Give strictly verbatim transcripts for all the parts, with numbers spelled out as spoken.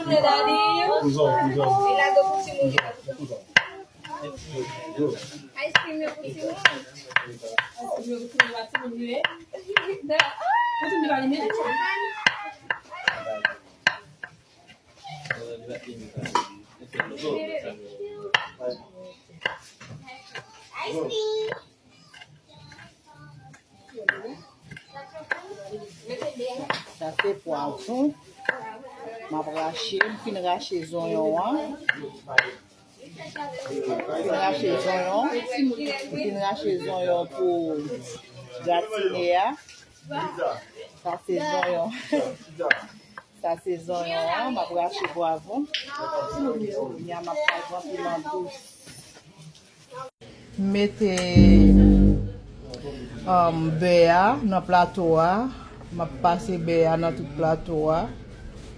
Ice cream yo pou timoun. Ice cream yo pou timoun, pa timoun yo ye. Pou timoun yo pa limen. Sa se pwavwon. M ap rache, m fin rache zonyon an. M fin rache zonyon. M fin rache zonyon pou gratine a. Sa se zonyon. Sa se zonyon an, m ap rache pwavwon. Kounye a m ap pran piman dous. M mete, um, bè a nan plato a. M ap pase bè a nan tout plato a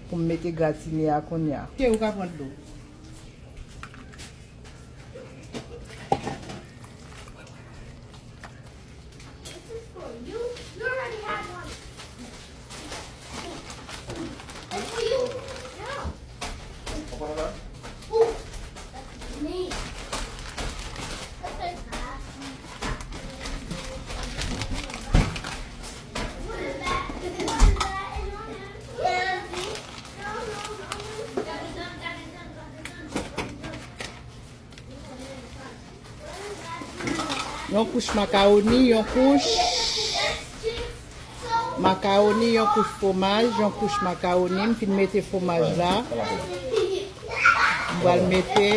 pou m mete gratine a kounye a. Ke ou ka pran dlo. Yon kouch makawoni, yon kouch makawoni, yon kouch fwomaj, yon kouch makawoni. M fin mete fwomaj la. M pral mete.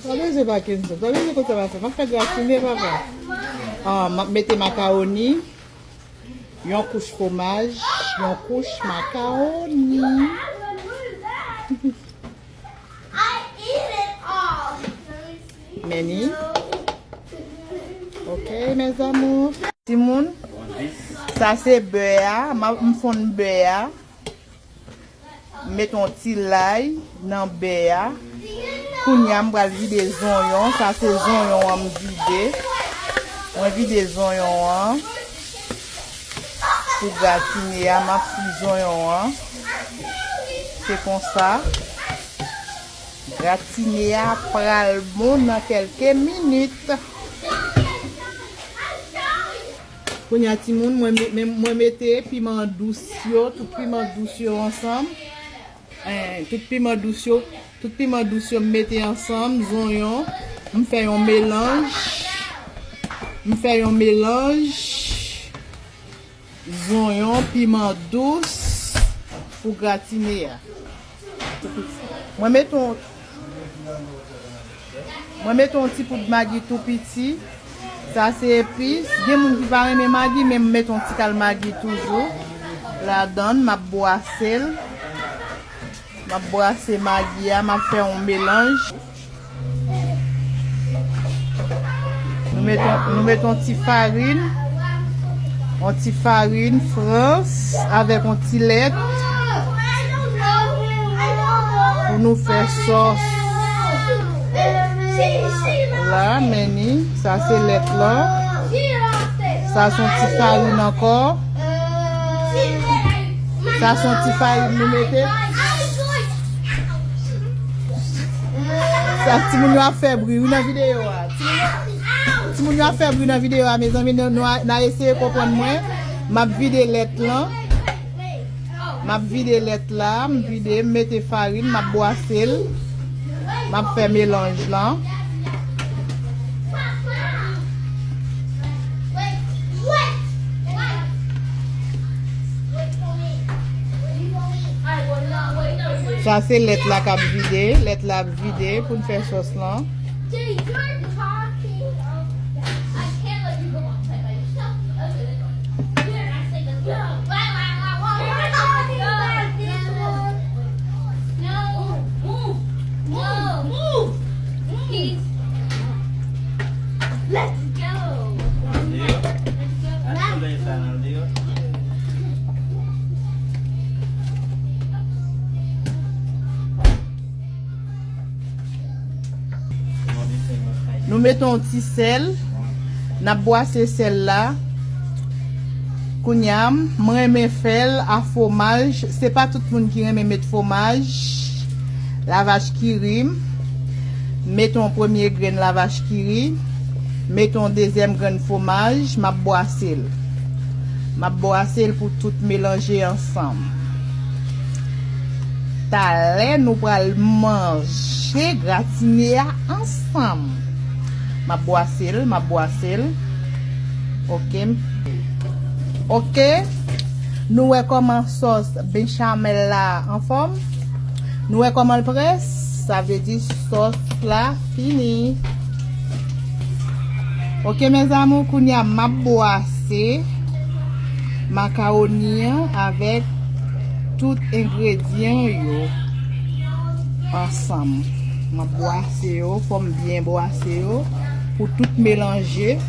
Tande se Parkinson. Tande se konsa m ap fè. M ap fè gratine, papa. Ah, m ap mete makawoni. Yon kouch fwomaj, yon kouch makawoni. Meni. Ok, mes amours. Timoun, sa se bè a. M ap, m fonn bè a. M met yon ti lay nan bè a. Kounye a, m pral vide zonyon. Sa se zonyon an m vide. Mwen vide zonyon an. Pou gratine a, m ap fri zonyon an. Se konsa. Gratine a pral bon nan kèlke minit. Kounye a, timoun, mwen me-, me-, mwen mete piman dous yo, tout piman dous yo ansanm. Eh, tout piman dous yo, tout piman dous yo m mete ansanm, zonyon. M fè yon melanj. M fè yon melanj. Zonyon, piman dous pou gratine a. Mwen mete yon, mwen mete yon ti poud magi tou piti. Sa se epis. Gen moun ki pa renmen magi, men m mete yon ti kal magi toujou ladann, m ap bwase l. M ap bwase magi a, m ap fè yon melanj. Nou met yon, nou met yon ti farin, yon ti farin frans avèk yon ti lèt pou nou fè sòs. La, meni, sa se lèt la. Sa se yon ti farin ankò. Sa se yon ti farin nou mete. Sa timoun yo ap fè bri wi nan videyo a. Timoun yo, timoun yo ap fè bri nan videyo a, mezanmi, nou, nou a, n a eseye konprann mwen. M ap vide lèt lan. M ap vide lèt la, m vide, m mete farin, m ap bwase l. M ap fè melanj lan. Sa se lèt la k ap vide, lèt la ap vide pou n fè sòs lan. Nou mete yon ti sèl. N ap bwase sèl la. Kounye a, mwen renmen fè l a fwomaj. Se pa tout moun ki renmen met fwomaj. Lavach kiri. Met yon premye grenn lavach kiri. Met yon dezyèm grenn fwomaj. M ap bwase l. M ap bwase l pou tout melanje ansanm. Talè nou pral manje gratine a ansanm. M ap bwase l, m ap bwase l. Ok. Ok. Nou wè kòman sòs bechamel la anfòm. Nou wè kòman l près. Sa vle di sòs la fini. Ok, mes amours, kounye a m ap bwase makawoni an avèk tout engredyan yo ansanm. M ap bwase yo, fò m byen bwase yo pou tout melanje.